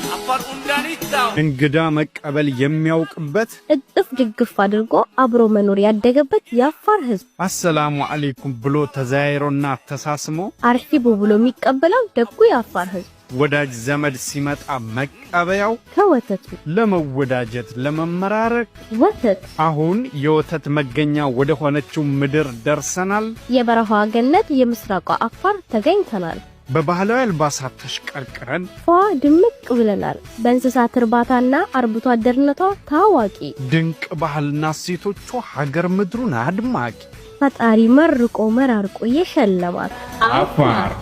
አፋር ኡንዳኒታው እንግዳ መቀበል የሚያውቅበት፣ እጥፍ ድግፍ አድርጎ አብሮ መኖር ያደገበት የአፋር ህዝብ፣ አሰላሙ አለይኩም ብሎ ተዘያይሮና ተሳስሞ፣ አርሂቡ ብሎ የሚቀበለው ደጉ የአፋር ህዝብ፣ ወዳጅ ዘመድ ሲመጣ መቀበያው፣ ከወተቱ ለመወዳጀት ለመመራረቅ ወተት። አሁን የወተት መገኛ ወደ ሆነችው ምድር ደርሰናል። የበረሃዋ ገነት የምስራቋ አፋር ተገኝተናል። በባህላዊ አልባሳት ተሽቀርቅረን ፏ ድምቅ ብለናል። በእንስሳት እርባታና አርብቶ አደርነቷ ታዋቂ፣ ድንቅ ባህልና እሴቶቿ ሀገር ምድሩን አድማቂ፣ ፈጣሪ መርቆ መራርቆ የሸለማት አፋር።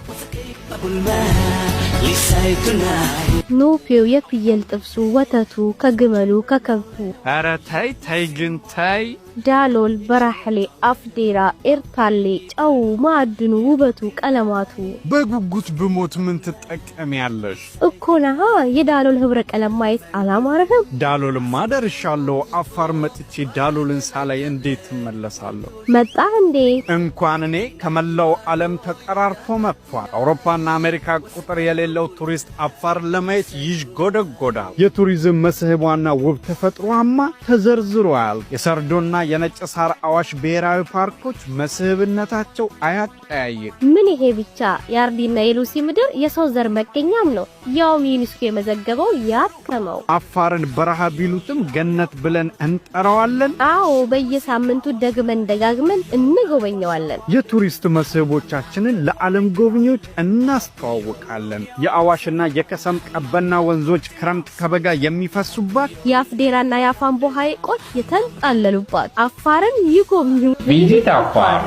ኖፔው የፍየል ጥብሱ ወተቱ ከግመሉ ከከብቱ፣ ኧረ ተይ ተይ ግን ተይ። ዳሎል፣ በራሕሌ፣ አፍዴራ፣ ኤርታሌ፣ ጨው፣ ማዕድኑ፣ ውበቱ፣ ቀለማቱ። በጉጉት ብሞት ምን ትጠቀሚያለሽ? እኮ ነሃ፣ የዳሎል ህብረ ቀለም ማየት አላማረህም? ዳሎልማ ደርሻለሁ። አፋር መጥቼ ዳሎልን ሳላይ እንዴት እመለሳለሁ? መጣህ እንዴ? እንኳን እኔ ከመላው ዓለም ተጠራርቶ መጥቷል። አውሮፓና አሜሪካ ቁጥር የሌለው ቱሪስት አፋር ለማየት ይዥጎደጎዳል። የቱሪዝም መስህቧና ውብ ተፈጥሯማ ተዘርዝሯል። የሰርዶና የነጭ ሳር አዋሽ ብሔራዊ ፓርኮች መስህብነታቸው አያጠያይቅ። ምን ይሄ ብቻ፣ የአርዲና የሉሲ ምድር የሰው ዘር መገኛም ነው። ያውም ዩኒስኮ የመዘገበው ያከመው። አፋርን በረሃ ቢሉትም ገነት ብለን እንጠራዋለን። አዎ፣ በየሳምንቱ ደግመን ደጋግመን እንጎበኘዋለን። የቱሪስት መስህቦቻችንን ለዓለም ጎብኚዎች እናስተዋውቃለን። የአዋሽና የከሰም ቀበና ወንዞች ክረምት ከበጋ የሚፈሱባት፣ የአፍዴራና የአፋምቦ ሐይቆች የተንጣለሉባት አፋርን ይጎብኙ። Visit Afar.